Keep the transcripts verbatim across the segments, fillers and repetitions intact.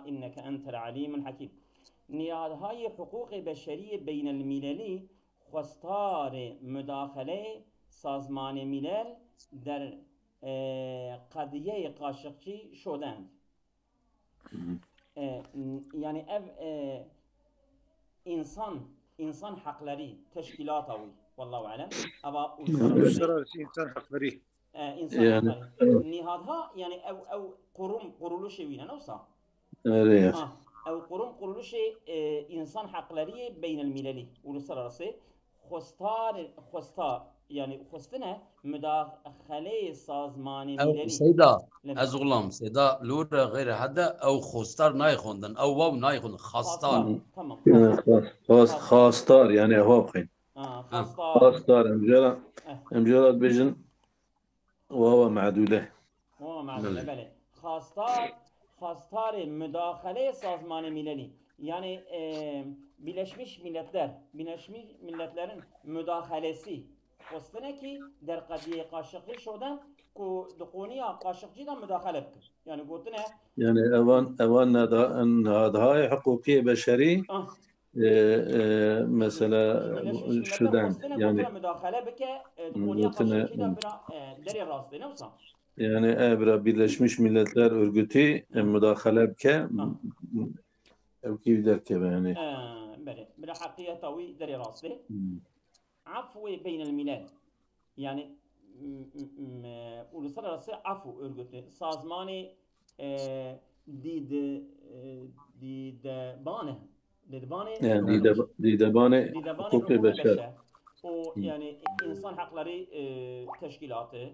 إنك أنت العليم الحكيم. Nîhadhayê hiqûqê beşerî yê beynelmîlelî xwestarê mudaxeleyê Sazmanê Mîlel der, e, qediyeyê Qaşiqçî şodend. E, n-, yani ev, e, insan, insan hakları teşkilata wî, wallahu alem, eva uluslararası, Uluslararası İnsan Hakları. E, insan Yani. hakları. Nîhadha, yani ev, ev kurum, kuruluşê wî ne, ne wisa? Erê. Ha, ev kurum kuruluşê, e, insan hakları beynelmileli, uluslararası. Xwestar, xwestar, yani xwestine mudaxeleyê Sazmanê Ew Mîlelî. Seyda, Lem- ez xulam, Seyda, lûre xeyre hede, ew xwestar nayê xwendin, ew waw nayê xwendin, xastar. Xastar, tamam. Ya, xas-, xas-, xastar, yani ew bixwîn. Ha, xastar. Xastar, em jê re, Eh. em jê re dibêjin, wawa me'dûle. Wawa me'dûle, Belê. belê. Xastar, xastarê mudaxeleyê Sazmanê Mîlelî. Yani, e, Birleşmiş Milletler, Birleşmiş Milletler'in mudaxelesi. Xwestinekî der qediyê Qaşiqî şoden ku di qoniya Qaşiqcî de mudaxele bikin. Yani gotine Yani evan, evan neda-, nihadhayê hiqûqiyê beşerî, Ah. e, e, mesela Birleşmiş Milletler şuden, xwestine yani gotine mudaxele bike, e, di qoniya gotine, Qaşiqcî de bira, e, derê rastê, ne wisa? Yani e, bira Birleşmiş Milletler Örgütü, e, mudaxele bike, Ah. ew kî derkeve yani. E, belê, bira heqiyeta wî derê rastê. Hmm. Afwê beynelmîlel. Yani, m-, m-, m-, e, Uluslararası Afu Örgütü, Sazmanê, e, Dide-, e, Didebane, Didebane Yani Hukuku. Dide-, Didebane Didebane Hukuku Hukuku Beşer. Beşer. O, Hı. yani, insan hakları, e, teşkilatı.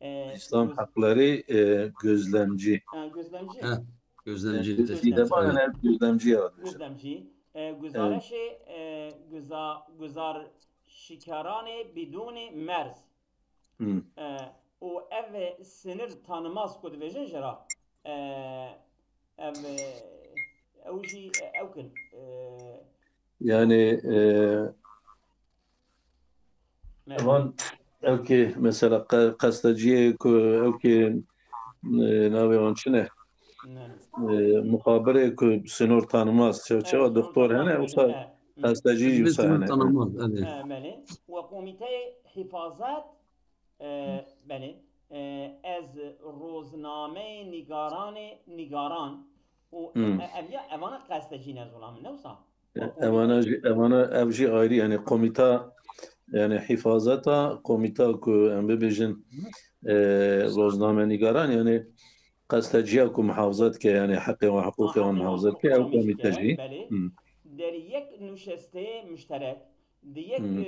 E, İnsan göz- hakları, e, gözlemci. Ha, gözlemci. Ha, gözlemci. Yani, Gözlemci. Didebane gözlemci yaratmış. Gözlemci. E, Evet. Güzareşê, e, güza-, güzar şikaranê bidûnê merz. Hmm. E, û ev, e, sinir tanımaz ku dibêjin jê re, e, ev, e, ew jî, e, ew kin, e, Yani, e, me- Evan, ew ki mesela qe-, qesteciyê ku ew ki, e, navê wan çi ne? Ne. E, muxabirê ku sınır tanımaz, çe-, Evet, çewa sınır doktor tanımaz hene, bile. Wisa Evet. Hı. Qestecî jî wisa hene. Tanımaz, evet. E, belê. Ve Komîteyê Hifazet, e, belê, e, ez roznameyê nîgaranê nîgaran û Hmm. e, ev ya, evana qestecî ne, zola min, ne wisa? E, Ve komîte- evana jî, evana ev jî ayrı, yani komîta, yani hifazeta, komîta ku em bibêjin, e, roznamenîgaran, yani qesteciya ku muhafaza dike, yani heqê wan, hiqûqê wan muhafaza dike, ew komîte jî. Belê. Hmm. Der yek nuşesteyê muşterek, di yek, Hmm. e,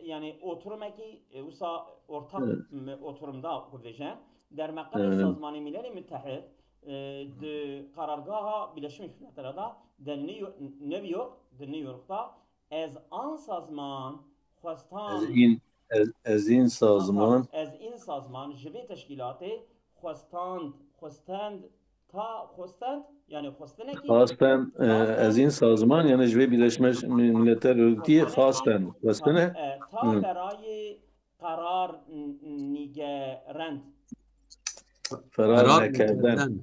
yani oturumekî, e, wisa ortak Evet. m-, oturumda ku bêje, der meqalê Evet. Sazmanê Milelê Mütehid, e, di karargaha Birleşmiş Milletler'e da, de New York, New York, di New York'da ez an sazman xwestan Ez in, ez, ez in sazman. Ez in sazman ji vê teşkîlatê xwestan, xwestend, ta xwestend, yani xwestinekî Xasten, e, xasten, ez in sazman, yani ji vê Birleşmiş Milletler Örgütü xasten, xasten, xwestine. e, ta Hı. berayê qerar n-, nîgerend. Ferar Ferar nekerden. nekerden.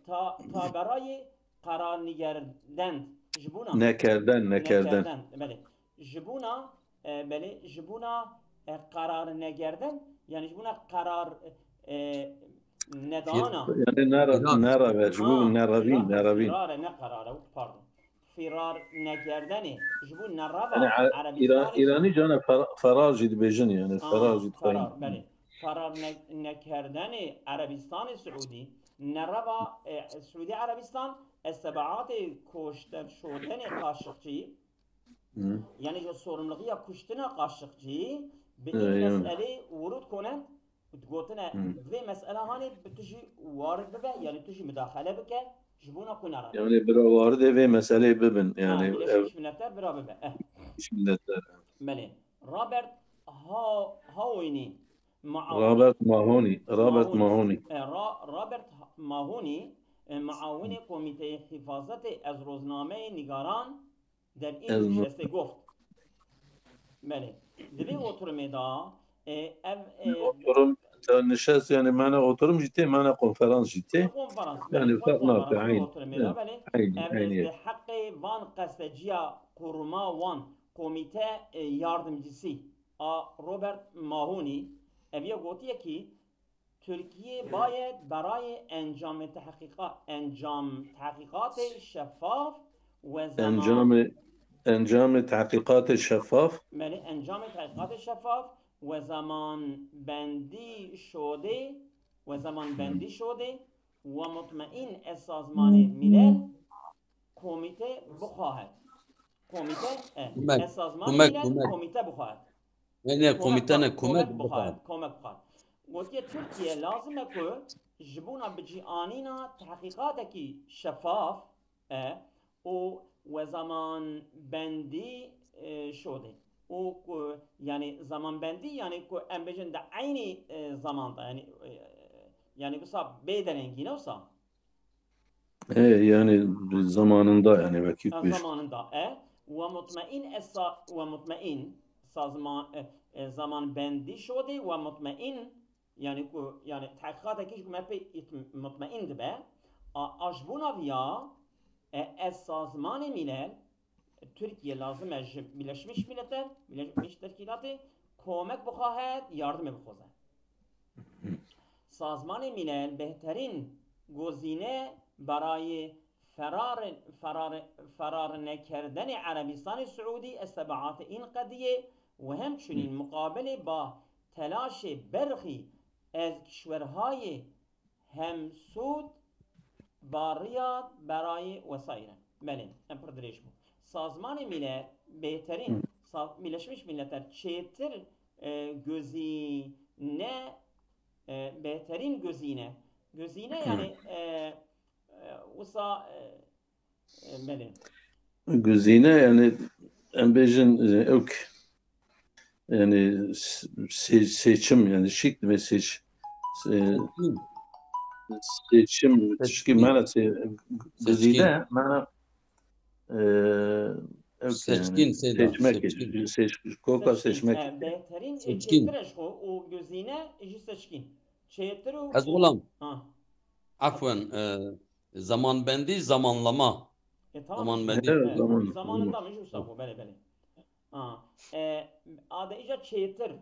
Ta, ta berayê qerar nîgerden. Ji bona Nekerden, nekerden. nekerden, belê. Ji bona, e, belê, ji bona, e, qerar negerden, yani ji bona qerar, e, nedana. Yani nera-, Firar. nereve, ji bo Ha, nerevîn, firar, nerevîn. Firar e, ne qerar e, pardon. Firar nekerdenê, ji bo nereva Yani, e, Erebistanê Îra-, Îranî cana fer-, ferar jî dibêjin, yani Ha, ferar jî dixwînin. Ferar, belê. Ferar ne-, nekerdenê Erebistanê Siûdî, nereva, e, Siûdî Erebistan, ez tebeatê koşte şodenê Qaşiqçî, Hı. yani ji sorumluluğiya kuştina Qaşiqçî, bi Hı, ê yani. meselê wurud konen, gotine, Hı. vê mesela hanê bi tu jî warid bibe, yani tu jî mudaxele bike, ji bona ku nerabe. Yani bira waridê vê meselê bibin, Ha, yani Birleşmiş ev Milletler bira bibe. Eh. Birleşmiş Milletler. Belê. Robert Ha-, Haoini, muawinê Robert Mahonî, Robert Mahonî. Mahonî. E, Ra-, Robert Ha-, Mahonî, e, muawinê Komîteyê Hifazatê ez roznameyê nîgaran der in Ez nuşestê goft. Belê. Di vê oturumê de, e, ev, e, Oturum, Nişest, yani mana oturum jî tê, mana konferans jî tê. Konferans, belê, Yani, wan ferq nake, konferans, wan eyn. Oturum, Evet, belê. Eyn, Em eyn, di evet. heqê van qesteciya quruma wan komîte, e, yardımcısı a Robert Mahonî eviye gotiye ki Türkiye bayed berayê encamê tehqiqa-, encam tehqiqatê şeffaf ve zaman Encamê, encamê tehqiqatê şeffaf. Belê, encamê tehqiqatê şeffaf ve zamanbendî şodê, ve zamanbendî şodê ve mutmeîn ez sazmanê milel komîte bixwahet. Komîte, e, Komek, ez sazmanê komek, milel komek. komîte bixwahet. Ne, ne, Komek komîte bixwa-, ne, komek komek bixwahet. bixwahet, komek bixwahet. Gotiye Tirkiye lazim e ku ji bona bicîanîna tehqîqatekî şeffaf e û we zamanbendî, e, şodê. Û ku, yani zamanbendî, yani ku em bêjin di eynî, e, zaman de, yani, e, yani wisa bê derengî ne wisa? E, yani zamanında yani belki Ha, bir zamanında e. Ve mutmain esa-, ve mutmain sazma-, e, e, zamanbendî şodê ve mutmain, yani ku, yani tehqîqatekî ji ku me pê it-, mutmain dibe. A, a ji bona viya, e, ez sazmanê Milel, Türkiye lazim e ji Birleşmiş Milletler, Birleşmiş Teşkilatê komek bixwahe, yardimê bixwaze. Sazmanê Milel bêhterîn gozîne berayê ferar, ferar, ferar nekerdenê Erebîstanê Siûdî ez tebeatê în qediyê û hemçunîn muqabilê ba telaşê berxî ez kişwerhayê hemsûd ba Riyad berayê wesaîr e. Belê, em pir dirêj bû. Sazmanê Milel bêhterîn, Hı. sa-, Birleşmiş Milletler çêtir, e, gozîne, e, bêhterîn gozîne. Gozîne Hı. yani, e, e, wisa, e, e, belê. Gozîne yani em bêjin, e, ew k-, yani s-, se-, seçim yani şik ve seç-, se-, Seçkin. seçim, Seçkin. tişkî mana se-, Seçkin. gozîne mana, e, ew k-, yani Seçkin, Seyda, seçmek, seçkin. seç-, koka Seçkin, seçmek. e, bêhterîn, e, Seçkin. çêtir e ji xwe û gozîne ji seçkin. Çêtir û Ez û gulam. Ha. Afwen, e, zamanbendî, zamanlama. E, tamam. Zamanbendî. Evet, Evet, zaman, zamanında zaman. mı Yusuf? Belê, belê. Ha. E, ade îca çêtir.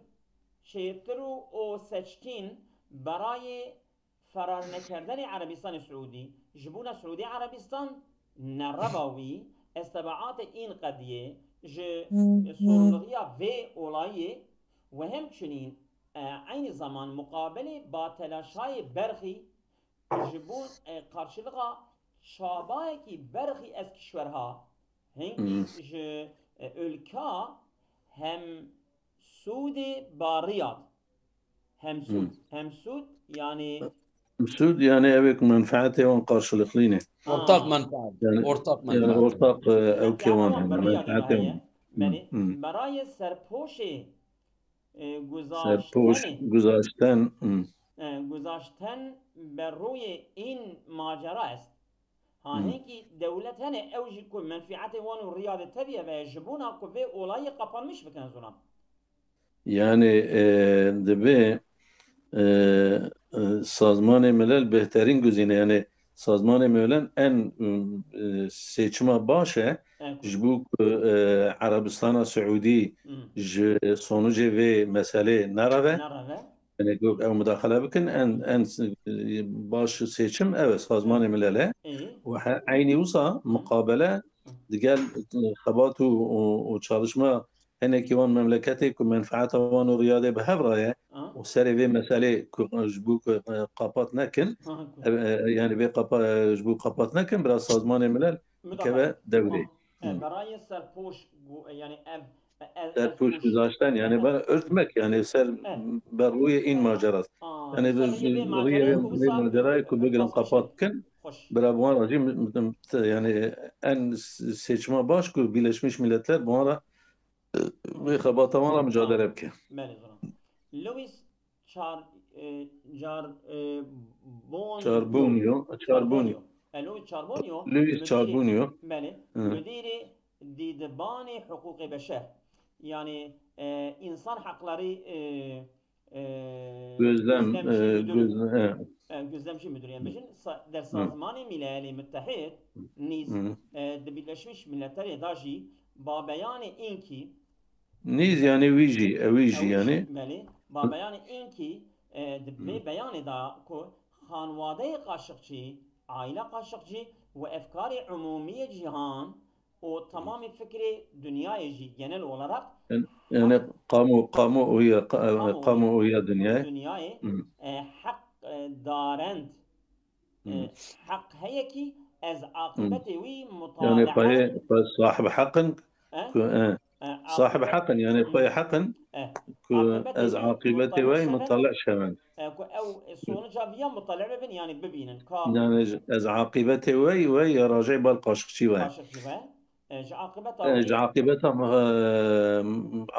Çêtir û o seçkin berayê ferar nekerdenê Erebîstanê Siûdî. Ji bona Siûdî Erebîstan nereva wî, ez tebeatê în qediyê ji sorumluluğiya vê olayê ve hemçunîn, e, eynî zaman muqabilê ba telaşayê berxî ji bo, e, qarşılığa çabayekî berxî ez kişwerha, hingî Hmm. ji, e, ülka hem Sûdê ba Riyad. Hem Sûd. Hmm. Hem Sûd, yani Hemsûd, yani ev ê ku menfaetê wan qarşılıqlî ne. Ha. Ortak menfaat. Yani, Ortak yani menfaat. ortak, e, ew Menfaet kê wan wan hene, bi Riyadê menfaetê heye. wan. Belê. Hmm. Berayê serpoşê, e, Serpoş, guzaştenê. guzaşten, hmm. E, guzaşten berûyê în macera est. Ha, Hmm. hinkî dewlet hene, ew jî ku menfiatê wan û Riyadê teviye ve ji bona ku vê olayê kapanmiş bikin zûna. Yani, e, dibe, e, e, Sazmanê Milel bêhterîn guzîne. Yani Sazmanê Milel en, e, seçima baş e. En ku- Ji bo ku, e, Erebistana Siûdî Hmm. ji sonucê vê meselê nereve. Nereve. Yani ku ew mudaxele bikin, en, en, e, baş seçim ev e, Sazmanê Milel e. Ê. Û he-, eynî wisa muqabele digel, e, xebat û, û, û çalışma hinekî wan memleketê ku menfaeta wan û Riyadê bi hev re ye Ha. û serê vê meselê ku, e, ji bo ku, e, qapat nekin, Ha, ku- e, e, yani vê qapa-, e, ji bo qapat nekin, biraz Sazmanê Milel Mudaxele. keve dewrê. E, Hı. berayê serpoş gu-, e, yani ev, e, ev, Serpoş ev guzaşten, yani e, ben örtmek, yani ser e, berrûyê în e, macerat. a, Yani ser rûyê vê rûyê macerayê vê, ku vê wisa macerayê ku bigirin qapat bikin, Xoş. bira bi wan re jî, m-, m-, t-, yani en s-, seçima baş ku Birleşmiş Milletler bi wan re, e, vê xebata wan re mücadele bike. Belê, zora. Louis Char-, e, Char-, e, Bon-, Charbonneau, Charbonneau. Charbonneau. E, Louis Charbonneau, Louis müdîrê, Charbonneau. belê, Hı. müdîrê Dîdibanê Hiqûqê Beşer. Yani, e, insan hakları, e, e, Gözlem, gözlemci e, müdürü, gözle, e, e, gözlemci müdürü em hı, bêjin, sa- der hı, Sazmanê Milelê Müttehîd, nîz, hı, e, di Birleşmiş Milletlerê de jî ba beyanê înkî, nîz yani wî jî, e, wî jî ew jî, yani. Belê, ba beyanê înkî, e, di vê Hı, beyanê de ku xanwadeyê Qaşiqçî, aîla Qaşiqçî û efkarê umûmiyê cîhan û hı. Tamamê fikrê dinyayê jî genel olarak Yani, yani kamu, kamuoyu, ka- kamuoyu kamuoyu dünyayê. dinyayê Hı, e, heq e, darend, e, hı, heq heye ki ez hı. aqibetê wî Yani mutalaa payê, payê sahib heqin e, ku, e, e, sahib aqibet heqin yani hı, payê heqin e, ku aqibetê ez wî aqibetê mutalaa wê şevin, mutalaa şevin. e, ku ew sonuca viya mutalaa bibin yani bibînin ka Yani ez aqibetê wê, wê ya rajê bal Qaşiqçî wê. Qaşiqçî wê. E, ji aqibeta E, ji wî aqibeta me,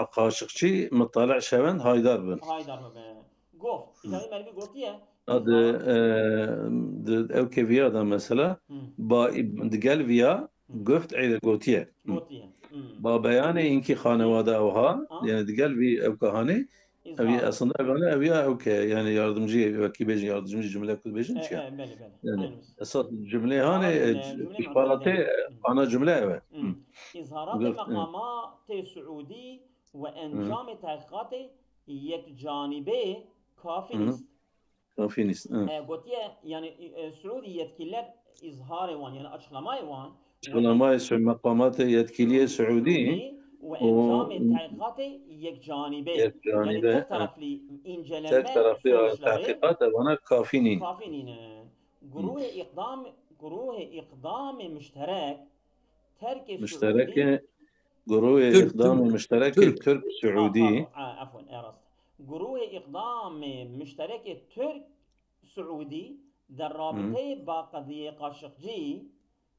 e, Qaşiqçî mutalaa şevin haydar bin. Haydar bibin. Goft. Hı. Îsa'yê Mervî gotiye, A di, îzhar. e, di ew kê viya de mesela, Hı, ba, digel viya hı. Goft ey de gotiye. Hı. Gotiye. Hı. Ba beyanê inkî xanewade ew ha, A? Yani digel vî ew ke hanê, ev İzhar. aslında ev hanê, ev ya ew ke, yani yardımcı, wekî bêjin yardımcı cümle ku bêjin E, çi ya? e, belê, belê. Yani Aynı. esas cümle Ana hanê, cümle, e, cümle işaretê, mu'tedile. Hı. ana cümle ev e. Hı. Îzharatê Goft, hı. Meqamatê Siûdî û Hı. encamê tehqîqatê yekcanîbê kafî Hı. nîst. Kafî nîst. Hı. E, gotiye, yani, e, Siûdî yetkililer îzharê wan, yani açıklamayê wan û en- Açıklamayê Su-, meqamatê yetkiliye Siûdî Siûdî û û encamê tehqîqatê yekcanîbê, yani yekcanîbe, tek hı. taraflı inceleme Tek taraflı ya sonuçları tahqiqat evana kafî nîn. kafî nîne. Hı. Guruhê îqdam, guruhê îqdamê muşterek terkê Siûdî Muştereke, guruhê Türk, îqdamê Türk, muşterekê Türk. Türk A, Siûdî. pardon, a, efwen, e rast. Guruhê îqdamê muşterekê Türk Siûdî de Hı. rabiteyê ba qediyê Qaşiqcî,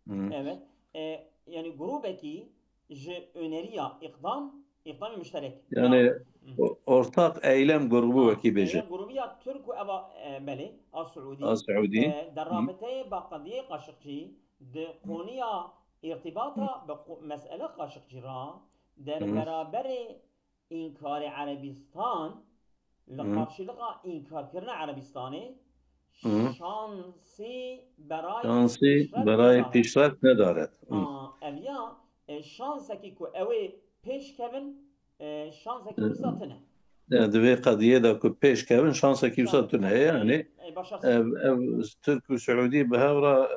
Hı. evet, e, yani grubekî ji öneriya îqdam, îqdamê muşterek. Yani Ya. Hı. o-, ortak eylem grubu Ha, wekî bêje. eylem grubu ya Türk û eva, e, belê, a Siûdî, A Siûdî. e, de Hı. rabiteyê ba qediyê Qaşiqcî, di konuya îrtîbata bi qu-, mesele Qaşiqcî ra, der Hı. beraberê înkarê Erebistan li Hı. qarşılıqa înkarkirina Erebistanê Hı. şansî berayê Şansî pêşreft berayê nedare. pêşreft nedare. Hı. A, ev ya, e, şansekî ku ew ê pêş kevin, e, şansekî Hı. wisa tune. Ya, di vê qediyê de ku pêş kevin şansekî wisa Şansek tune. tune. Yani E, başa ev, ev Türk û Siûdî bi hev re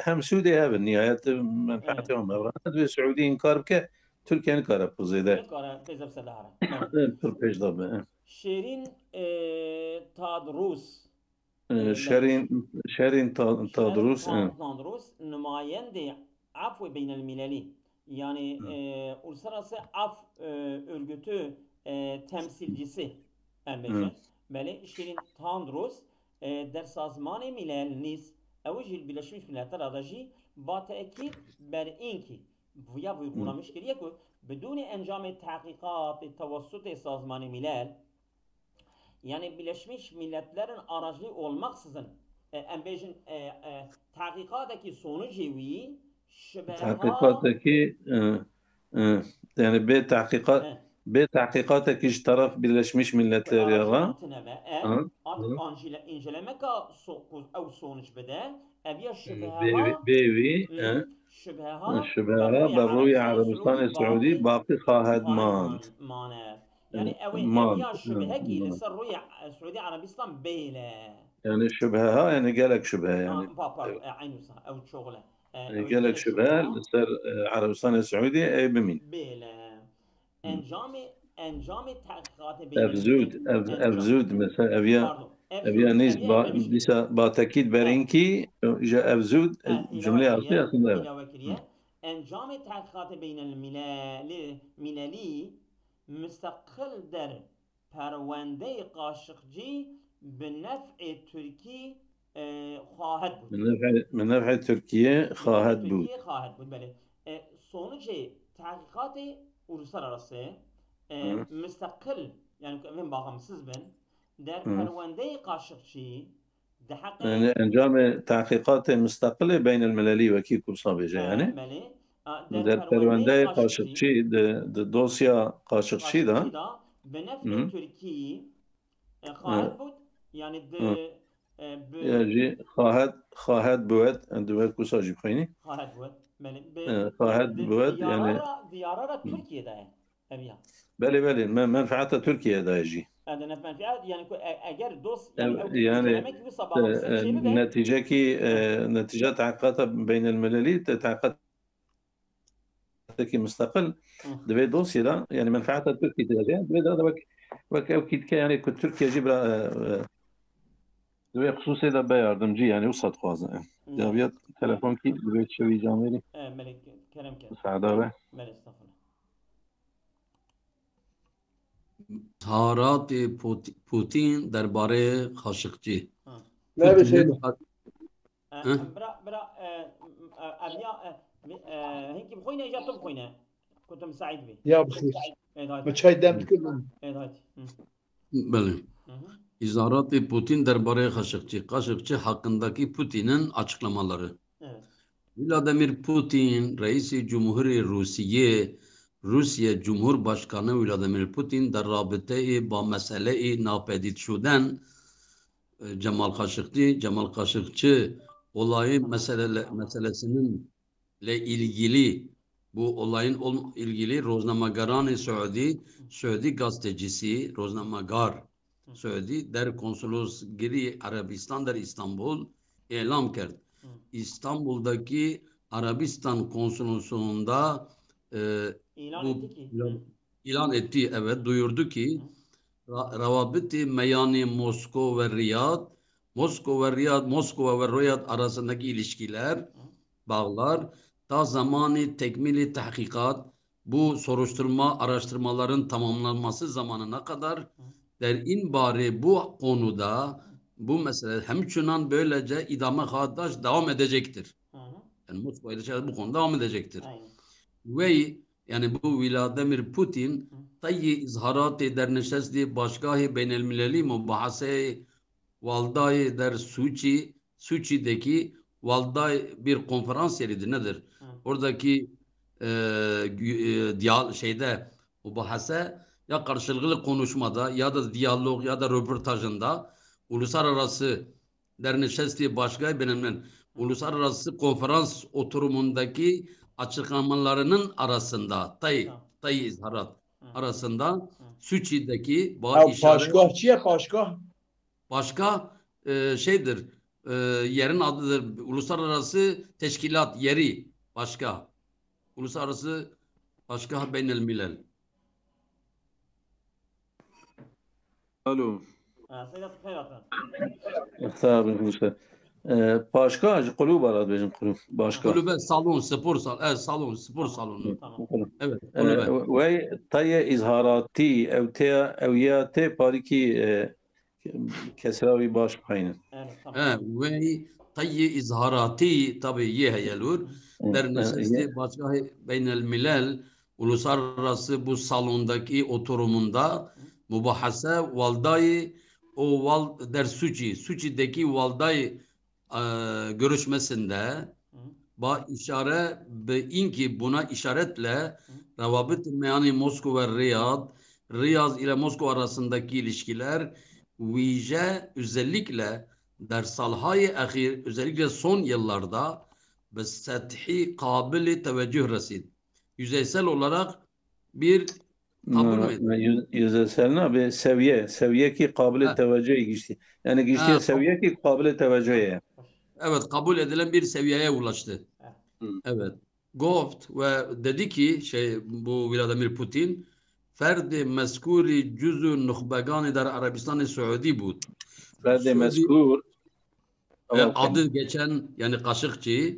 hem sûdê hev in. Nihayet menfaetê Evet. wan bi hev re. Divê Siûdî înkar bike, Tirkiye nikare pir zêde. Nikare pê zevse dahare. Evet. Pir pêş de be. Şêrîn, e, Tadrus. E, E, Şerîn, Şerîn Ta-, Şerîn Tadrus, Ta-, e. Tadrus, numayendê Afwê Beynelmîlelî, yani, Hı. e, Uluslararası Af, e, Örgütü, e, temsilcisi, em Hı. bêjin. Belê, Şîrîn Tandros, e, der Sazmanê Milel nîz, ew jî li Birleşmiş Milletler de jî ba tekîd ber înkî, ya vî Hı. vurgulamiş kiriye ku bidûnê encamê tehqîqatê tewessutê Sazmanê Milel, yani Birleşmiş Milletler'in aracılığı olmaksızın, e, em bêjin, e, e, tahkîkatekî sonucê wî şibeha Tahkîkatekî, e, e, yani bê tahkîkat, e, bê tahkîkatekî ji taraf Birleşmiş Milletler ya aracılığı ra. tine ve, e, Hı, artık hı. ancile-, incelemeka so-, ku ew sonuç bide, ev ya E, şibeha, bê, bê wî, e, hmm, şibeha şibeha ber rûyê ber rûyê Erebistanê Erebistanê Siûdî Siûdî baqî baqî xahet xahet mand. man-, mane. E, Yani ew ê, ev mand. ya şibehekî li ser rûyê, e, Siûdî Erebistan bêle. Yani şibheha, yani gelek şibhe yani. Ah, pa-, pardon, e, eyn wisa, ew çoxle. E, Yani ew gelek gelek şibhe şibheha. li ser, e, Erebistanê Siûdî ê bimîn. Bêle. Hı. Encamê, encamê tahkîkatê Ev beynelmîlelî, zûd, ev, ev encam-, zûd mesela ev ya, pardon, ev ev zûd, ya ev nîz ya ba, yememiş. dîsa ba tekîd ber He. înkî, ji ev zûd, He, e, cümle îlave altı kiriye, aslında evet. îlave kiriye. Encamê tahkîkatê beynelmîlelî, mîlelî, mistaqil der perwendeyê Qaşiqcî bi nef'ê Tirkî, e, xahet bût. Min nef'ê, min nef'ê Tirkiye Bi nef'ê xahet bût. Tirkiye xahet bût, belê. E, sonucê tahkîkatê uluslararası, e, Hı. mistaqil, yani ku evên bağımsız bin, der Hı. perwendeyê Qaşiqçî, di heqê Yani encamê tahkîkatê mistaqilê beynelmilelî wekî ku wisa bêje, e, yani. Belê. A, der, der perwendeyê Qaşiqçî, di, di dosya Qaşiqçî de. Qaşiqçî de, bi nef'ê Hı. Tirkî, E, xahet bût, yani di, Hı. e, bi Ya jî xahet, xahet biwet, e, di wek wisa jî bixwînî. Xahet bût. Belê, bi, E, xahet di biwet, yani diyarara, diyarara Hı. Tirkiyê de ye. Ev ya. Belê, belê, me-, menfeeta Tirkiyê de ye jî. E, de nef menfeet, yani ku e-, eger dost, yani Ev, ew yani, kelimek wisa e, bağımsız e, şey bibe. Netîcekî, e, Hı. Netîca tehqîqata beynelmilelî, te-, tehqîqat Dewletekî musteqil Hı. Di vê dosyê de, yani menfeeta Tirkiyê dibêje, di vê de wek, wek ew kî dike, yani ku Tirkiye jî bira, e, e, di vê xisûsê de be yardimcî, yani wisa dixwazin. Hı. Dawiya telefon kî di vê çewî camêrî. E, Melek, kerem ke. Müsaade be. Melek, estağfurullah. Taratê Put-, Putin derbarê Xaşiqçî. Ha. Nerede Putin şey? E, Hı? Bira, bira, e, e, ev ya, e, e, hinkî bixwîne, ya tu bixwîne. Ku tu misaîd bî. Ya bixîr. Ê, dayt. Me çay dem dikir. Ê, dayt. Hı. Belê. Hı hı. İzaratê Putin derbarê Xaşiqçî. Xaşiqçî hakkındaki Putin'in açıklamaları. Evet. Vladimir Putin, reisi cumhurê Rûsiyê, Rusiye Cumhurbaşkanı Vladimir Putin der rabiteyê ba meseleyê napedîd şuden, e, Cemal Kaşıkçı, Cemal Kaşıkçı olayın meselele-, meselesinin le ilgili, bu olayın ol-, ilgili roznamegaranê Suudi, Suudi gazetecisi, roznamegâr Suudi der konsolosgirî Arabistan der İstanbul îlam kerd. Hı. İstanbul'daki Arabistan konsolosluğunda, e, İlan bu etti ki. Hı. İlan etti, evet, duyurdu ki Hı. ra-, rawabitê meyanê Moskova ve Riyad, Moskova ve Riyad, Moskova ve Riyad arasındaki ilişkiler, Hı. bağlar ta zamanı tekmili tahkikat, bu soruşturma, araştırmaların tamamlanması zamanına kadar Hı. der inbarê bu konuda, bu mesele hemçunan böylece idame xahat daş devam edecektir. Hı hı. Yani Moskova ile bu konuda devam edecektir. Aynen. Wey, yani bu Vladimir Putin Hı. tayê izharatê dernişestê başgahê beynelmilelî mubahaseyê Valdayê der Sûçî, Sûçî'deki Valday bir konferans yeridir, nedir? Hı. Oradaki, e, gü-, e, diyal-, şeyde, mubahase ya karşılıklı konuşmada ya da diyalog ya da röportajında uluslararası dernişestê başgahê beynelmilel, uluslararası konferans oturumundaki açıklamalarının arasında, tay, Tamam. tay izharat Hı. arasında Hı. Sûçî'deki ba Ya işaret başgah çi ye, başgah? Başka, e, şeydir, e, yerin adıdır, uluslararası teşkilat yeri başka. Uluslararası başka beynelmilel. Alo. Ha, Sedat, xeyr hatin. Sağ olun, Hüseyin. E, başka, ji kulübe re dibêjin kulüp. Başka. Kulübe, salon, spor sal-, e, salon, spor salonu. Tamam. Evet, E, kulübe. Wey tayê izharatî, ew tê, ew ya tê parîkî, e, Kesra wî baş bixeynin. Evet, tamam. He, wey tayê izharatî, tabii yê heye lûr. Hı, Der hı, nişestê ye- Başgahê Beynelmilel Uluslararası bu salondaki oturumunda Hı. mubahase Valdayê o Val-, der Suçî, Suçî'deki Valdayê, e, görüşmesinde Hı. ba işare bi inki buna işaretle Hı. rawabit meyanê Moskova ve Riyad, Riyaz ile Moskova arasındaki ilişkiler wîje özellikle der salhayê exîr, özellikle son yıllarda bi sethî qabilê teveccüh resîd. Yüzeysel olarak bir kabul mü? Yüz-, yüzeysel ne? Bir seviye, seviyeki qabilê Ha. teveccühê giştî. Yani giştî Ha, kab- seviyeki qabilê teveccühê. Evet, kabul edilen bir seviyeye ulaştı. Hı. Evet. Goft ve dedi ki, şey, bu Vladimir Putin, ferdê mezkûrî cuzû nuxbeganê der Erebistanê Suudî bût. Ferdê Suudî mezkûr, e, tamam, adı geçen, yani Kaşıkçı.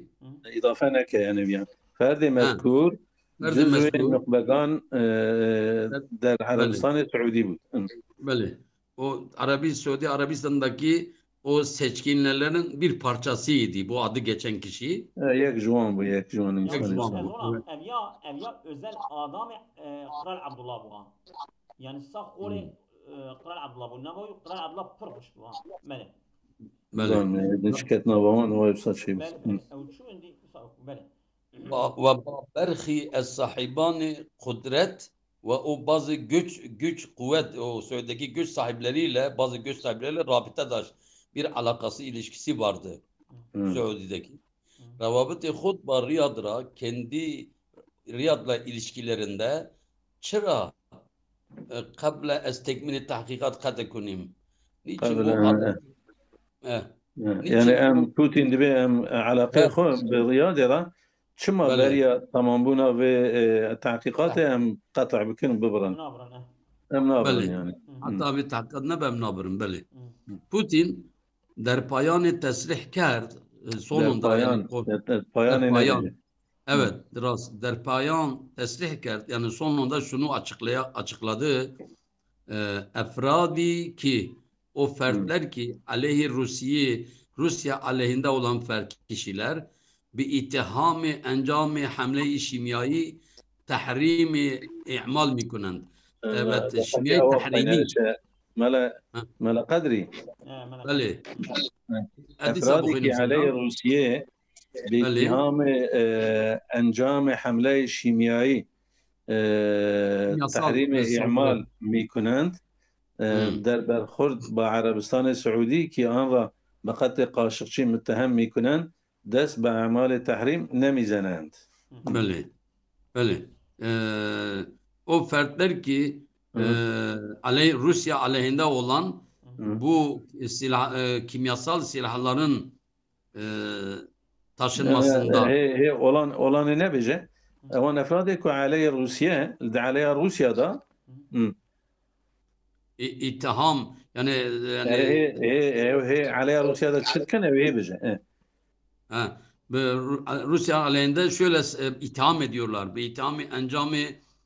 Îdafe neke yani bir. Ferdê Ha. mezkûr, Ferdê cuzû mezkûr. nuxbegan, e, Fer-, der belê. Erebistanê Suudî bût. Hı. Belê. O Arabi, Suudi Arabistan'daki o seçkinlerin bir parçasıydı bu adı geçen kişi. E, yek ji wan bû, yek ji wan Yek ji wan insan bû. Ev, ev ya, ev ya özel adamê, e, Kral Abdullah bû ha. Yani sağ kolê, Hmm. e, Kral Abdullah bû. Nava wî Kral Abdullah pir xweş bû ha. Belê. Belê. Zan, e, de şiket nava wan, wa wisa şey bû. Belê, Hmm. belê. Ew çû indi, sağ, belê. Ba-, ve ba berxî ez sahîbanê qudret ve o bazı güç, güç, kuvvet, o Suud'deki güç sahipleriyle, bazı güç sahipleriyle rabıta daş, bir alakası, ilişkisi vardı Hmm. Suud'deki. Rawabıtê xud ba Riyad ra, kendi Riyad'la ilişkilerinde çıra e, qebla ez tekmîlê tehqîqat qete kunîm. Niçin Qebla, bu e, ad- Eh, e, yani niçin em bu Putin dibe em eleqeyê Eh, xwe bi Riyadê re çima belê. beriya tamambûna vê e, tehqîqatê em qet'a bikin û bibirin. Nabirin, eh. Em nabirin Belê. yani. Hı. Hatta bir tahqiqat nebe em nabirin, belê. Hı. Putin derpayanê tesrîh kerd, e, sononda yani Derpayan, kon- der- derpayanê derpayan. nebêje. Evet, rast. Derpayan tesrîh kerd. Yani sonunda şunu açıklaya, açıkladı. E, efradî ki, o Hı. fertler ki aleyhi Rusiye, Rusya aleyhinde olan fert kişiler bi ittihamê encamê hemleyî şîmyayî tehrîmê îmal mikunend. E, Evet, belkî şîmyayî ewa tehrîmî. xwînerê Mele, Ha. Mele Qedrî. Eh, Mele Belê. Qedrî. Edîsa Efradî bixwînim ki aleyhê seyda. Rûsiyê bi Belê. îttihamê e, encamê hemleyê şîmyayî e, Yasal tehrîmê ve saldırı. îmal mikunend. E, Hmm. der berxurd ba Erebistanê Siûdî ki an ra bi qetlê Qaşiqçî mittehem mikunend, dest bi emalê tehrîm nemîzenend. Belê. Belê. Ee, o fertler ki Hı. e, aley, Rusya aleyhinde olan Hı. bu silah, e, kimyasal silahların e, Yani, taşınmasında hê, hê olan, olanê nebêje. Ewan efradê ku aleyê Rûsiye, di aleya Rûsya da. Hı. i- ittiham yani, yani Yani hê, hê, hê, hê aleya Rûsya da çi dikin, ew hê bêje. E. Ha, bi Ru- Rusya aleyhinde şöyle e, itham ediyorlar. Bi ithami encami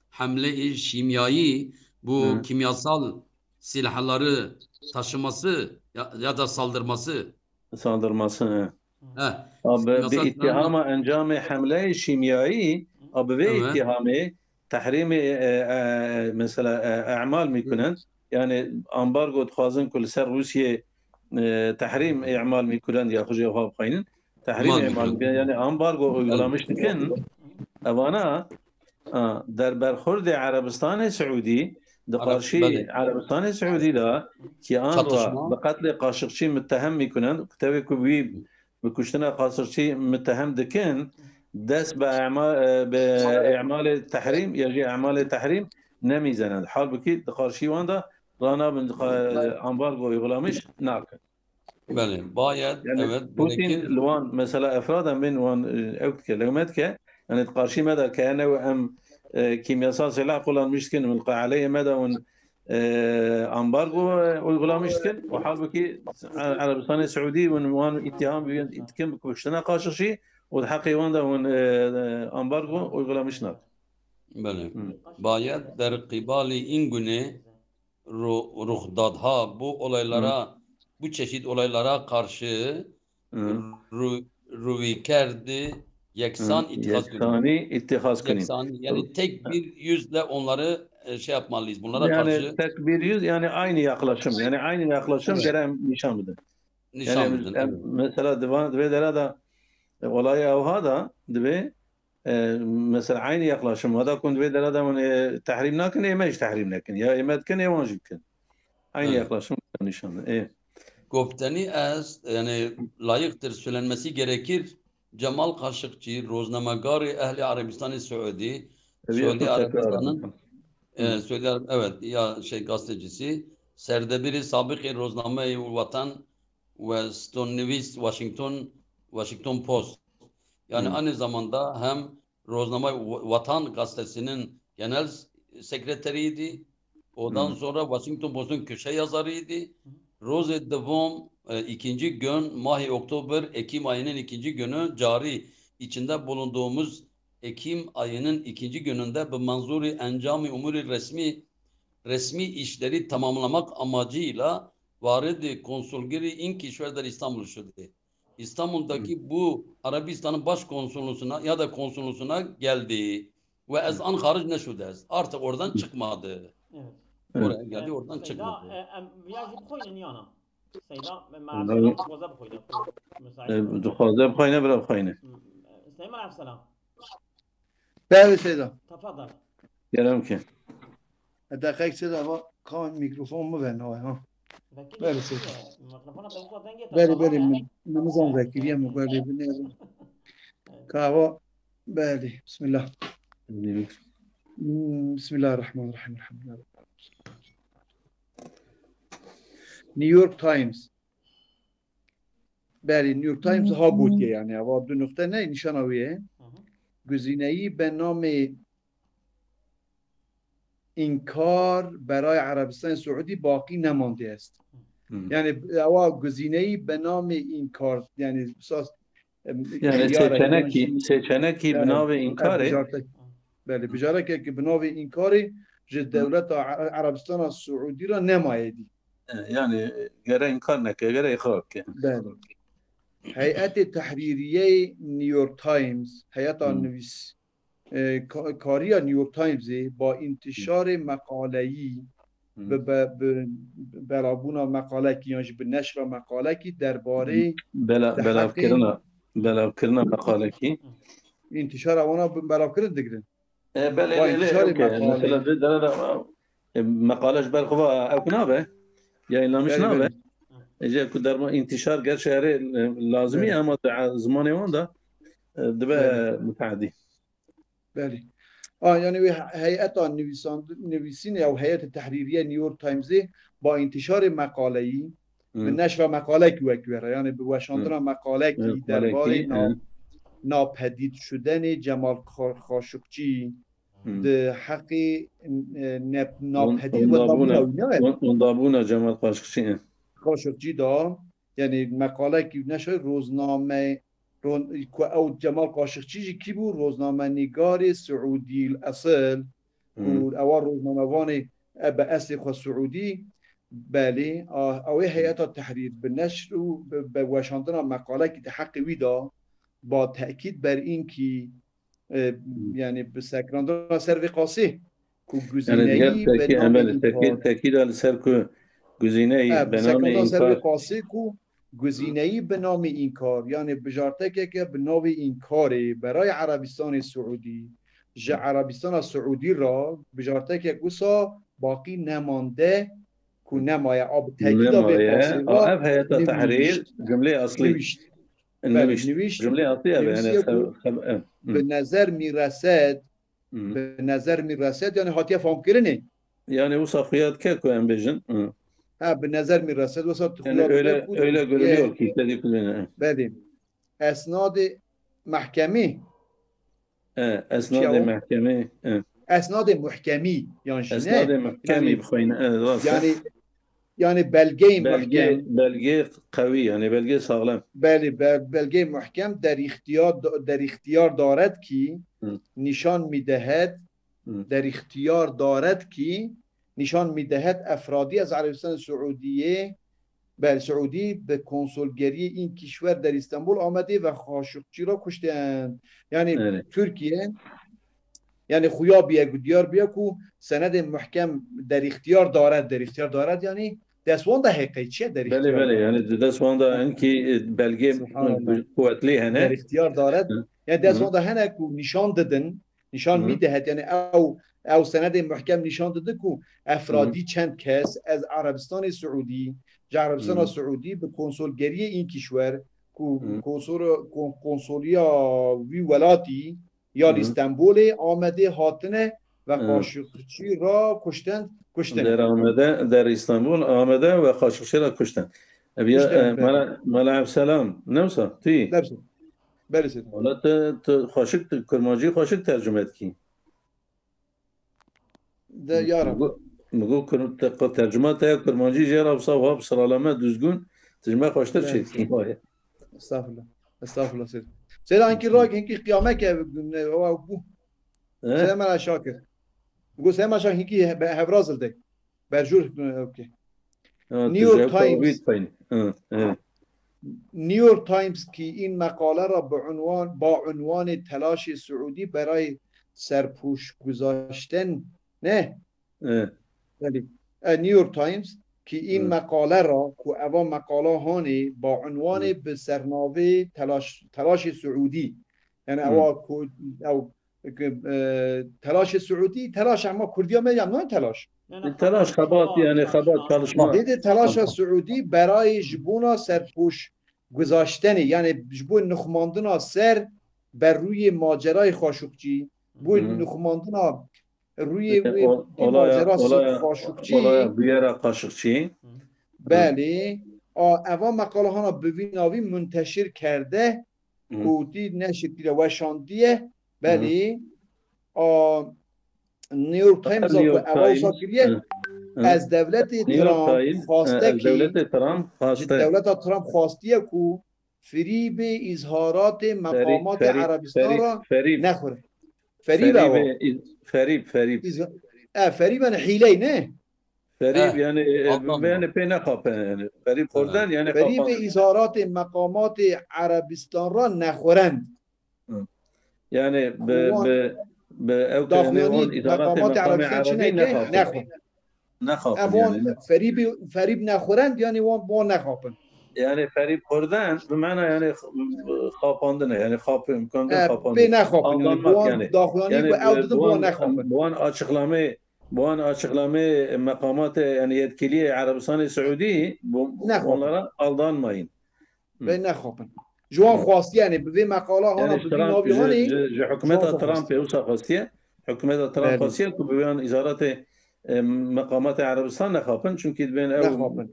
hamle-i şimyayî, bu Hı. kimyasal silahları taşıması ya, ya da saldırması. Saldırması. E. Ha, Abi, bi kimyasal silahlar ittihama encamê hemleyê şîmyayî, abi vê Evet. ittihamê tehrîmê e, e, mesela e, e'mal mikunên. Yani ambargo dixwazin ku li ser Rûsiyê e, tehrîm e'mal mikunên ya xwe jê xwe bixwînin. Tehrîm E'mal e'mal mikunên. mikunên. Yani ambargo uygulamış dikin. Evana a, der berxurdê Erebistanê Siûdî di Ereb- qarşî belê. Erebistanê Siûdî de ki an ra Çatışma. bi qetlê Qaşiqçî mittehem mikunên, ku tevê ku wî bi kuştina Qaşiqçî mittehem dikin, dest bi ema, e, bi emalê tehrîm ya jî emalê tehrîm nemîzenin. Halbukî di qarşî wan de ranabin, e, ambargo uygulamış nakin. Belê, bayed, Yani evet, Putin gerekir. li wan mesela efradan bên wan e, ew dike, lewme dike. Yani di qarşî me de ke ne em e, kimyasal silah kullanmış dikin, min aleyê me de hûn e, ambargo e, uygulamış dikin. Û halbukî Erebistanê Siûdî hûn wan îttiham dikin bi kuştina Qaşiqçî û di heqê wan de hûn e, ambargo uygulamış nakin. Belê. Hı. Bayed der qîbalî în gune ru-, ruxdadha, bu olaylara, bu çeşit olaylara karşı Hı. ru-, rûvîkerdî yeksan Hı. îtîqaz kunî. Yeksanî îtîqaz kunî. Yeksanî, yani tek bir yüzle onları e, şey yapmalıyız. Bunlara Yani karşı tek bir yüz, yani aynı yaklaşım. Yani aynı yaklaşım Evet. gere em nîşan bidin. nîşan Yani bidin. em, Evet. mesela di van, di vê dera de e, olayê ewha da divê e, mesela aynı yaklaşım. Wada ku di vê dera de hûn e, tehrîm nakin, ê me jî tehrîm nekin. Ya ê me dikin, ê wan jî bikin. Aynı Evet. yaklaşım nîşan bidin. Ê. Goftenî est, yani layıktır, söylenmesi gerekir. Cemal Kaşıkçı, roznamegarê ehlê Erebistanê Siûdî, Tabii, Siûdî yapın tekrar. Erebistan'ın, e, Siûdî Arab-, evet, ya şey gazetecisi, serdebirê sabiqê roznameyê Vatan ve stonivîs Washington, Washington Post. Yani Hı. aynı zamanda hem Roznamay Wa-, Vatan gazetesinin genel s-, sekreteriydi. Ondan Hı. sonra Washington Post'un köşe yazarıydı. Rozê devom, e, ikinci gün, mahi Oktober, Ekim ayının ikinci günü cari içinde bulunduğumuz Ekim ayının ikinci gününde bi menzûrî encamî umûrî resmî, resmî işleri tamamlamak amacıyla varidî konsulgirî în kîşwer der İstanbul şudi. İstanbul'daki bu Arabistan'ın başkonsolosuna ya da konsolosuna geldi. Ve ez an haric neşudi ez. Artık oradan çıkmadı. Evet. Oraya geldi, oradan Seyda, çıkmadı. e, em viya jî bixwînin yana. Seyda, me, me Vallahi- Efselam dixwaze bixwîne. Müsait. E, dixwaze bixwîne, bira bixwîne. Seyda Efselam. Belê Seyda. Tefadal. Kerem ki. Deqek sê de va ka mikrofon mi ve nayê ha. Vekî Belê, sê. Mikrofona te wisa dengê te Belê, tamam belê, e. min, min nizam vekî ye, min belê binêrim. Kahve. Belê, bismillah. Hmm, Bismillahirrahmanirrahim. Elhamdülillah. New York Times. Belê, New York Times ha gotiye yani. Ava du nokte ne nîşana wê ye. Hı hı. Guzîneyî be namê înkar beray Erebistanê Siûdî baqî nemandî est. Hı. Yani ewa guzîneyî be namê înkar, yani sas em, Yani diyar e, seçenekî, yani, seçenekî bi yani, navê e, înkarê. bijartek-, belê, bijareke ki bi navê înkarê ji dewleta E-, Erebistana Siûdî re nemaye dî. E, yani gere înkar neke, gere îxra bike. Belê. Heyetê Tehrîriyeyê New York Times, heyeta Hı. nivîs, e, ka-, kariya New York Timesê ba întişarê meqaleyî, Hı. bi, bi, bi belavbûna meqalekî yan jî bi neşra meqalekî derbarê Bela, di belavkirina, belavkirina meqalekî. întişara wana bi belavkirin digirin. E, belê, Vay, belê, întişarê okey. meqaleyî. Mesela de, de, de, e, meqale ji ber xwe ve ew nabe, yayınlamış Belê, nabe. belê. E, ji ku derma întişar ger şerê, e, lazimî Belê. ama de, e, zimanê wan da, e, dibe Belê. mutedî. Belê. A, yani wê he-, heyeta nivîsand-, nivîsînê ew heyetê tehrîriye New York Timesê ba întişarê meqaleyî, Hı. bi neşra meqalekî wek were, yani bi weşandina meqalekî Meqalekî, derbarê na-, hı. napedîd şudenê Cemal Xa-, Xaşiqçî Hı. di heqê, e, ne-, On-, napedîd ondabûna, wendabûna wî ne. on-, ondabûna Cemal Xaşiqçî, e. Xaşiqçî da, yani meqalekî neşrê rozname, ron-, ku ew Cemal Xaşiqçî jî kî bû? Roznamenîgarê Siûdî esil, ku Hı. ewa roznamevanê e bi eslê xwe Siûdî, belê, a, ew ê heyeta tehrîr bi neşr û bi, bi weşandina meqalekî di heqê wî da, ba tekîd ber înkî, e, yani bi sekrandina ser vê qasê, ku Yani guzîneyî diğer be tekî, namê belê, tekî, înkar. tekî da li ser ku guzîneyî E, bi be namê sekrandina ser vê înkar. qasê ku guzîneyî bi namê înkar, yani bijartekeke bi navê înkarê berayê Erebistanê Siûdî, ji Hı. Erebistana Siûdî re bijartekek wisa baqî nemande ku nemaye. A bi tekîda vê Nemaye, qasê a, re ev heyeta tehrîr, nivîşt. cumlê aslî. Nivîşt. Nivîşt. Belê, nivîşt. Cumlê aslî ev, yani, Nivîsiye xeb-, ku xeb-, e, hı. Bi nezer mîreset, Hı. bi nezer mîreset, yani hatiye famkirinê. Yani wisa xuya dike ku em bêjin. Hı. Ha, bi nezer mîreset, wisa tu Yani xuya öyle, dike ku öyle ye-, görülüyor ki, istediği kullanıyor. Belê. Esnadê mehkemî, E, esnadê o? mehkemê, e. Esnadê muhkemî, yan jî ne? Esnadê mehkemî Yani, bixwîne, e, rast e. yani, yani belgeyê Belge, muhkem. belge qewî, yani belge sağlam. Belê, bel-, belgeyê muhkem der îxtiyar, der îxtiyar daret kî Hı. nîşan mîdehet, Hı. der îxtiyar daret kî nîşan mîdehet efradî ez Erebistan Siûdiyê, bel Siûdî bi konsolgeriyê în kîşwer der Îstanbul, Amedê ve Xaşiqçî re kuştên. Yani Evet. Türkiye, yani xuya biye ku diyar biye ku senedê muhkem der îxtiyar daret, der îxtiyar daret yani dest wan de heye, çi ye der Belê, îxtiyar belê, daret? yani dest wan de en ki, e, belge Subhanallah. kuvvetli hene. Der îxtiyar daret. Hı. Yani dest Hı. wan de hene ku nîşan didin, nîşan Hı. mîdehet, yani ew, ew senedê muhkem nîşan dide ku efradî Hı. çend kes ez Erebistanê Siûdî, ji Erebistana Hı. Siûdî bi konsolgeriyê în kîşwer ku Hı. konsor-, kon-, konsoliya wî welatî ya Hı. li Stenbolê, Amedê hatine ve Hı. Xaşiqçî re kuştin, kuştin. Der Amede, der Îstanbul, Amede ve Xaşiqçî re kuştin. Ev ya, Kuştin, e, belê. Mela, Mela Evselam, ne wisa? Tu? Lebse. Belê sê. Wala tu, tu xaşik, tu kurmancî xaşik tercüme dikî. De yaram. Migo, migo kur-, te-, tercüma te ya kurmancî jê re wisa wab sıralama düzgün, tu ji me xweştir Evet. çêdikî. Vay. Estağfurullah. Estağfurullah seyr. Seyr, hinkî rak, hinkî qiyameke, e, wa bû. He? Seyr Mela Şakir. Bû Seyr Mela Şakir, hinkî he-, be-, hevraz hilde. Berjûr, e, okey. Ha, New tu York jê Times. Covid payın. Hı, hı. New York Times ki în meqale ra bi unwan, ba unwanê telaşê Siûdî berayê serpûş guzaşten ne? Hı. Belê. E, New York Times ki în Hı. meqale ra ku eva meqala hanê ba unwanê Hı. bi sernavê telaş, telaşê Siûdî. Yani Hı. ewa ku ew e, telaşê Siûdî, telaş ema Kurdiya me ya nayên telaş. Telaş, xebat, yani xebat, çalışma. Dê de telaşa Siûdî berayê ji bona serpoş guzaştenê, yani ji bo nixumandina ser ber rûyê macerayê Xaşokçî, bo nixumandina rûyê wê macera Xaşokçî. Biyera Xaşokçî. Belê, a, eva meqala hana bi vî navî munteşir kerde, kotî neşir kiriye, weşandiye, belê, a, New York Times a ku ewa wisa kiriye, ez dewletê Trump xwaste ki, dewleta Trump xwastiye ku firîbê îzharatê meqamatê Erebistan ra nexwire. Ferîb ewa. Ferîb, ferîb. E, ferîb yani hîley ne? Ferîb yani, e, yani pê nexapin yani. Ferîb xurden yani. Ferîbê îzharatê meqamatê Erebistan ra nexwirend. Yani bi, bi, bi ew kelîmê wan îzaratê meqamê erebî nexapin. Nexapin. Em wan ferîbî, ferîb nexurend, yani wan, wan nexapin. Yani ferîb xurden, bi mana yani xapandine, yani xap, imkan e, xapandine. Pê nexapin, yani, wan daxuyanî ku ew didin, wan nexapin. Wan açıklame, wan açıklame meqamatê, yani yetkiliye Erebistanê Siûdî, onlara aldanmayın. Vê nexapin. Ji wan xwastî, yani bi vê meqala hana bi vî navî hanê. Ji, ji hikûmeta Trumpê wisa xwestiye. Hikûmeta Trump xwestiye ku bi wan îzaratê, e, meqamatê Erebistan nexapin, çunkî dibên ew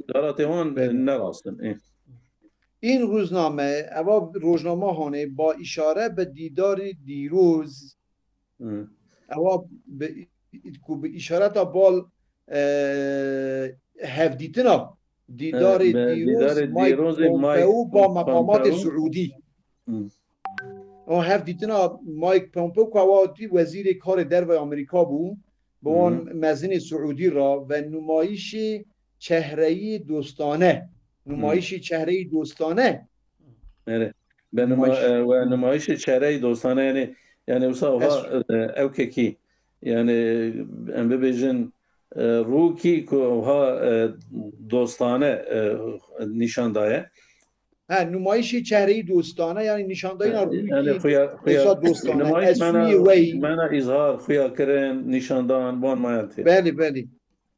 îzaratê wan, e, ne rast in. În Rûzname, eva rojnama hanê ba îşare bi dîdarî dîroz Ewa bi, ku bi îşareta bal, e, hevdîtina dîdarê dîroz Mike Pompeo ba meqamatê Siûdî. O hevdîtina Mike Pompeo ku ewa wezîrê karê derve Amerîka bû, bi wan mezinê Siûdî ra ve nûmayîşê çehreyî dostane. Nûmayîşê çehreyî dostane. Ere. Be numa, e, we numayişê çereyî dostane, yani, yani wisa oha, e, ew kekî, yani em bibêjin, e, rûkî ku oha, e, dostane, e, nîşan daye. Ha, numayişê çehreyî dostane, yani nîşandayîna rûkî, yani xuya, xuya, dostane. Numayiş mana, mana îzhar, xuya kirin, nîşandan, wan mayan tê. Belê, belê.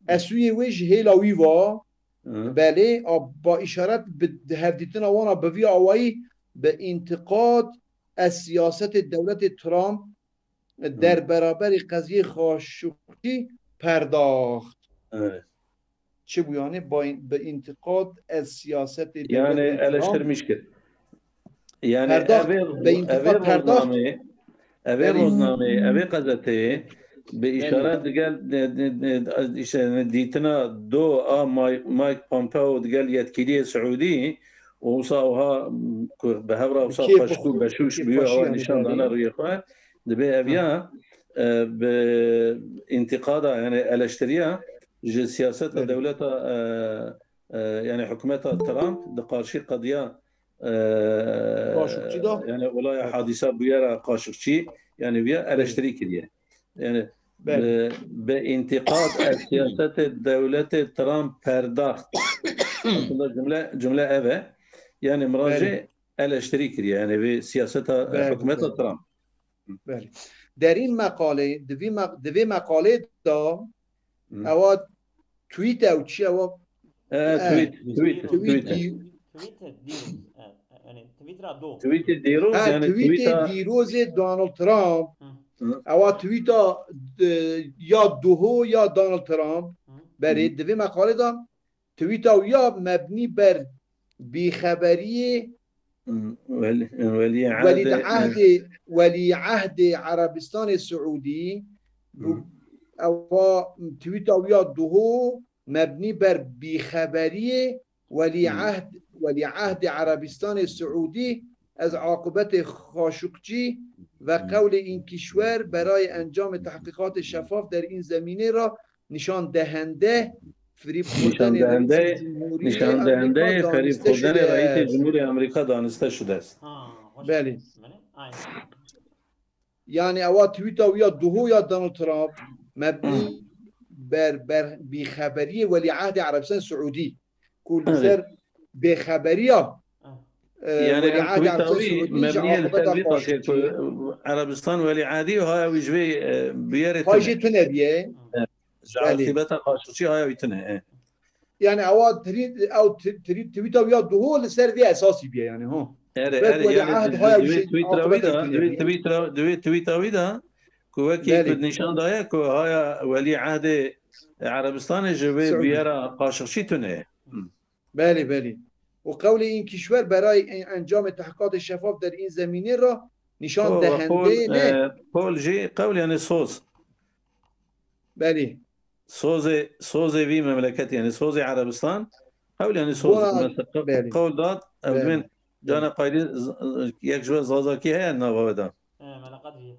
Esûyê wê ji hêla wî va, Belê, a, ba îşaret bi hevdîtina wan a bi vî awayî bi întiqad ez siyasetê dewletê Trump der beraberî qeziyê Xaşuqçî perdaxt. Çi bû yani? Bi întiqad ez siyasetê dewletê Trump. Yani eleştirmiş kir. Yani perdaxt, evê, bi întiqad perdaxt. Evê roznameyê, evê qezeteyê bi îşaret digel, de, de, de, işte, dîtina do a Mike Pompeo digel yetkiliyê Siûdî û wisa oha ku bi hev re wisa xweşik û beşûş bûyo, ew nîşan dane rûyê xwe, dibê ev ya, e, bi întiqada, yani eleştiriya ji siyaseta dewleta, e, e, yani hikûmeta Trump di qarşî qediya, e, yani olaya hadîsa bûyera Qaşiqçî, yani viya eleştirî kiriye. Yani bi, bi întiqad ez siyasetê dewletê Trump perdaxt. Aslında cümle, cümle ev e. Yani mirajê eleştirî kiriye. Yani vê siyaseta, e, hikûmeta Trump. Belê. Derîn meqalê, di vê me-, di vê meqalê de ewa tweet ew çi ewa? E, tweet, tweet, tweet. Tweetê dîroz, e, yani tweet ra do. Tweetê dîroz, ha, yani tweetê dîrozê Donald Trump. Ewa tweeta, e, ya duho ya Donald Trump. Berê, di vê meqalê de Twîta wî ya mebnî ber bîxeberiyê welî ehdê welî ehdê Erebistanê Siûdî, ewa twîta wî ya duho mebnî ber bîxeberiyê welî ehd welî ehdê Erebistanê Siûdî, ez aqibetê Xaşuqçî ve qewlê înkîşwer berayê encamê tehqîqatê şefaf der în zemînê ra nîşandehende ferîb xurdenê nîşandehende ferîb xurdenê reîsê Cumhurê Amerîka daniste şude est. Belê. Yani ewa twîta wî ya duho ya Donald Trump mebnî ber, ber bîxeberiyê welîehdê Erebistan Siûdî ku li ser bêxeberiya e, yani em Weliahdê Twîta Erebistana wî Siûdî ji mebniyê li alfabeta ser vî da tê ku Qaşiqçî. Erebistan welîahdî haya wî ji vê, e, bûyerê Pay tune. Jê tune biye. E, ji Belê. Alfabeta Qaşiqçî haya wî tune. E. Yani ewa tri-, ew tri-, tri-, twîta wî ya duho li ser vê esasî biye yani, ha. Erê, Belkî erê, yani weliahd di, haya di wî vê jê twîtra wî alfabeta de, tune di vê biye. Twîtra, di vê twîta wî de ku wekî Belê. Ku nîşan daye ku haya welîahdê Erebistanê ji vê Siûdî. Bûyera Qaşiqçî tune ye. Hı. Belê, belê. Û qewlê în kîşwer berayê en-, encamê tehqîqatê şefaf der în zemînê ra nîşan Qol, dehende qol, ne. E, qol jî qewl yani soz. Belê. Sozê, sozê vî memleketê yani sozê Erebistan qewl yani soz. Buna, Mesela qe-, belê. Qewl dat, ev Belê. Dibên cana Belê. Qaydî z-, yek ji we Zazakî heye nava we de. E, meleqet jî.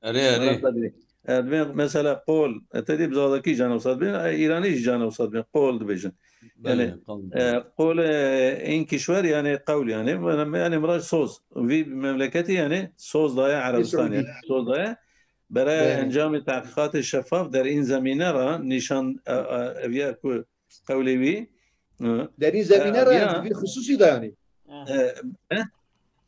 Erê, erê. Meleqet jî. E, dibên mesela qol, e, te dî bi Zazakî cana wisa dibên, e, Îranî jî cana wisa dibên, qol dibêjin. Belê, Yani, qol. E, qol, e, în kîşwer yani qewl yani, yani miraj soz. Vî memleketî yani soz daye Erebistan yani. Soz daye. Beraya Belê. Encamê tehqîqatê şefaf der în zemîne ra nîşan, e, e, ev ya ku qewlê wî, e, Der în zemîne e, ra ya, yani vî xisûsî de yani. E, e?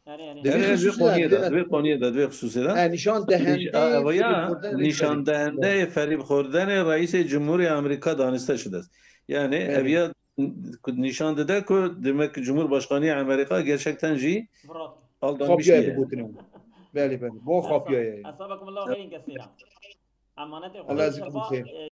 Erê, erê. Di vî Erê, di vê xisûsî de, qoniyê de, di vê di vê qoniyê de, di vê xisûsê de. E, nîşan dehendê Nîş-, a, ev ya, ferîbxurdenê nîşan ferîb. Dehendeyê ferîbxurdenê reîsê cumhurê Amerîka daniste şidest. Yani, Belê. Ev ya ku nîşan dide ku demek Cumhurbaşkanî Amerîka gerçekten jî Brat. Aldanmış Xapiyaye diye. Bigotine. Belê, belê. Bon xapiyaye. Esabakum Allah xeyrin kesîra. Emanetê Allah Xwedê ezî şefa, kum xeyr. E,